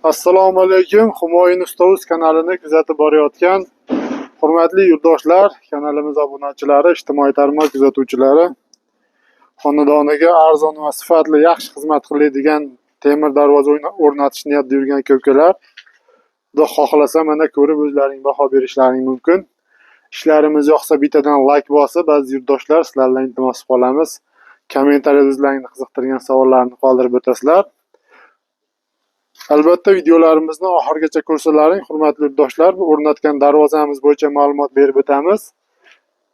Assalomu alaykum, Humoyun Usta.uz kanalini kuzatib borayotgan hurmatli yurtdoshlar, kanalimiz obunachilari, ijtimoiy tarmoq kuzatuvchilari. Xonadoniga arzon va sifatli yaxshi xizmat qiladigan temir darvoza o'rnatish niyatida yurgan aka-ukalar, Xudo xohlasa, mana ko'rib o'zlaring baho berishlaring mumkin. Ishlarimiz yoqsa, bittadan layk bosib, aziz yurtdoshlar, sizlardan iltimos qilib qolamiz. Kommentariyada o'zlaringni qiziqtirgan savollarni qoldirib o'tasizlar. Albatta, videolarimizni oxirigacha ko'rsalaring, hurmatli yurtdoshlar, bu o'rnatgan darvozamiz bo'yicha ma'lumot berib o'tamiz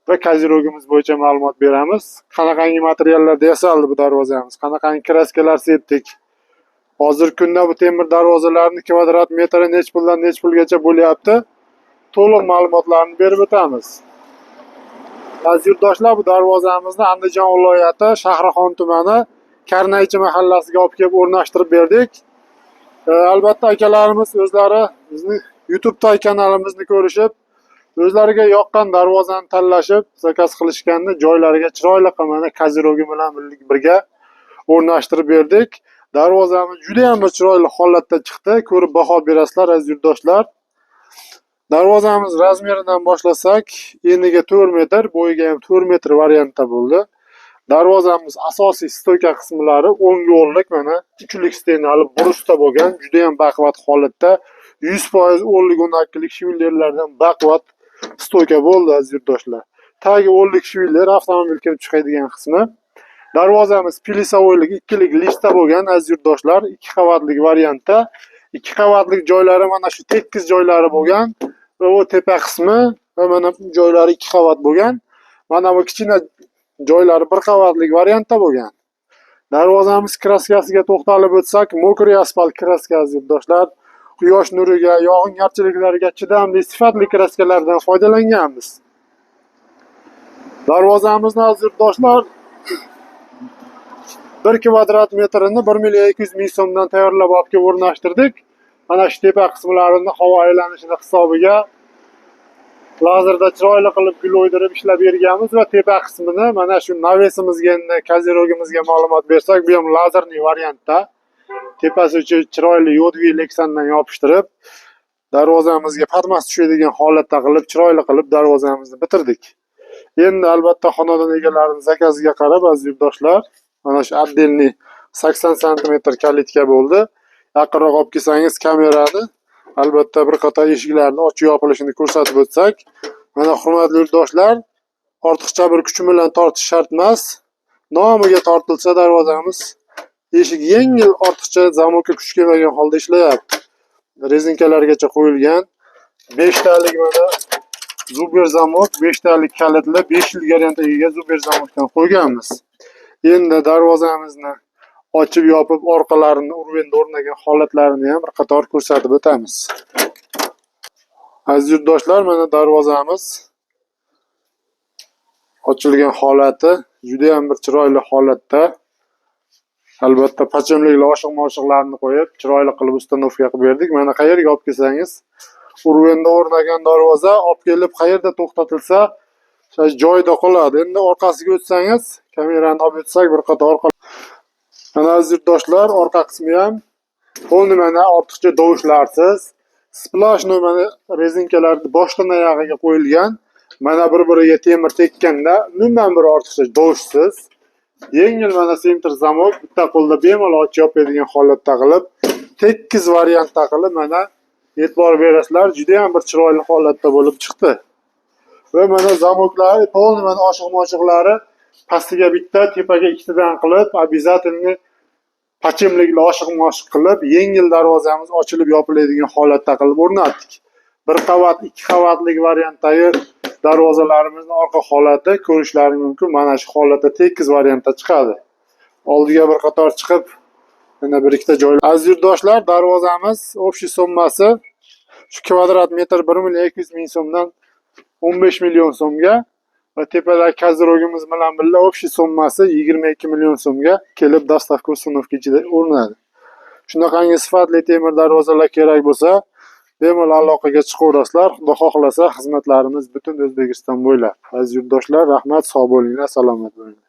va козырёк imiz bo'yicha ma'lumot beramiz. Qanaqangi materiallarda yasaldi bu darvozamiz, qanaqangi краска lar sepdik. Hozirgi kunda bu temir darvozalarni kvadrat metri nech puldan nech pulgacha bo'lyapti? To'liq ma'lumotlarni berib o'tamiz. Aziz yurtdoshlar, bu darvozamizni Andijon viloyati Shahrixon tumani Karnaychi mahallasiga olib kelib o'rnashtirib berdik. Albatta, akalarimiz o'zlari bizni YouTube'dagi kanalimizni ko'rishib, o'zlariga yoqqan darvozani tanlashib, заказ qilishganni joylariga chiroyli qilib, mana козырёк i bilan birga o'rnashtirib berdik. Darvozamiz juda ham bir chiroyli holatda chiqdi. Ko'rib baho berasizlar, aziz yurtdoshlar. Darvozamiz размер idan boshlasak, eniga 4 metr, bo'yiga ham 4 metr variantda bo'ldi. Darvozamiz asosiy стойка qismlari o'ngga o'nlik, mana uchlik стена li брус da bo'lgan, juda ham baquvvat holatda, 100% o'nlik 12lik швеллер lardan baquvvat стойка bo'ldi, aziz yurtdoshlar. Tagi o'nlik швеллер, avtomobil kirib chiqadigan qismi. Darvozamiz плясовой lik ikkilik лист da bo'lgan, aziz yurtdoshlar, ikki qavatlik variantda. Ikki qavatlik joylari mana shu tekis joylari bo'lgan va u tepa qismi va mana bu joylari ikki qavat bo'lgan. Mana bu kichkina joylari bir qavatlik variantda bo'lgan. Darvozamiz краска siga to'xtalib o'tsak, мокрый asfalt краска, aziz yurtdoshlar. Quyosh nuriga, yog'ingarchiliklarga chidamli, sifatli краска lardan foydalanganmiz. Darvozamizni, aziz yurtdoshlar, 1 kvadrat metrini 1 million 200 ming so'mdan tayyorlab olib kelib o'rnashtirdik. Mana shu tepa qismlarini havo aylanishini hisobiga lazerda chiroyli qilib gul o'ydirib ishlab berganmiz va tepa qismini, mana shu навес imizga, endi козырёк imizga ma'lumot bersak, bu ham лазерный variantda. Tepasi uchun chiroyli yodvi leksandan yopishtirib, darvozamizga patmas tushadigan holatda qilib, chiroyli qilib darvozamizni bitirdik. Endi albatta xonadon egalarining заказ iga qarab, aziz yurtdoshlar, mana shu отдельный 80 santimetr калитка bo'ldi. Yaqinroq olib kelsangiz kamerani, albatta bir qator eshiklarni ochib yopilishini ko'rsatib o'tsak, mana, hurmatli yurtdoshlar, ortiqcha bir kuch bilan tortish shart emas. Nomiga tortilsa, darvozamiz eshik yengil, ortiqcha замок ka kuch kelmagan holda ishlayapti. Резинка largacha qo'yilgan. 5 talik mana зубер замок, 5 talik kalitli, 5 yil garantiyaga ega зубер замок dan qo'yganmiz. Endi darvozamizni ochib yopib, orqalarini уровень da o'rnagan holatlarini ham bir qator ko'rsatib o'tamiz. Aziz yurtdoshlar, mana darvozamiz ochilgan holati juda ham bir chiroyli holatda. Albatta, подшипник li oshiq-moshiqlarni qo'yib, chiroyli qilib установка qilib berdik. Mana qayerga olib kelsangiz, уровень da o'rnagan darvoza olib kelib qayerda to'xtatilsa, o'sha joyida qoladi. Endi orqasiga o'tsangiz, kamerani olib o'tsak, bir qator orqa. Mana, aziz yurtdoshlar, orqa qismi ham полный, mana ortiqcha dovushlarsiz. Сплошной mana резинка lar boshdan oyog'iga qo'yilgan. Mana bir-biriga temir tekkanda umuman bir ortiqcha dovushsiz. Yengil, mana центр замок, bitta qo'lda bemalol ochib yopadigan holatda qilib, tekis variantda qilib, mana e'tibor berasizlar, juda ham bir chiroyli holatda bo'lib chiqdi. Va mana замок lari полный, mana oshiq-moshiqlari pastiga bitta, tepaga ikkitadan qilib, обязательно подшипник li oshiq-moshiq qilib, yengil darvozamiz ochilib yopiladigan holatda qilib o'rnatdik. Bir qavat, ikki qavatli variantdagi darvozalarimizni orqa holati ko'rishlaring mumkin. Mana shu holatda tekis variantda chiqadi. Oldiga bir qator chiqib, mana bir ikkita joy. Aziz yurtdoshlar, darvozamiz общий summasi shu kvadrat metr 1 million 200 ming so'mdan 15 million so'mga va tepadagi козырёк imiz bilan birga общий summasi 22 million so'mga kelib, доставка, установка ichida o'rnadi. Shunaqangi sifatli temir darvozalar kerak bo'lsa, bemalol aloqaga chiqaverasizlar. Xudo xohlasa, xizmatlarimiz butun O'zbekiston bo'ylab. Aziz yurtdoshlar, rahmat, sog' bo'linglar, salomat bo'linglar.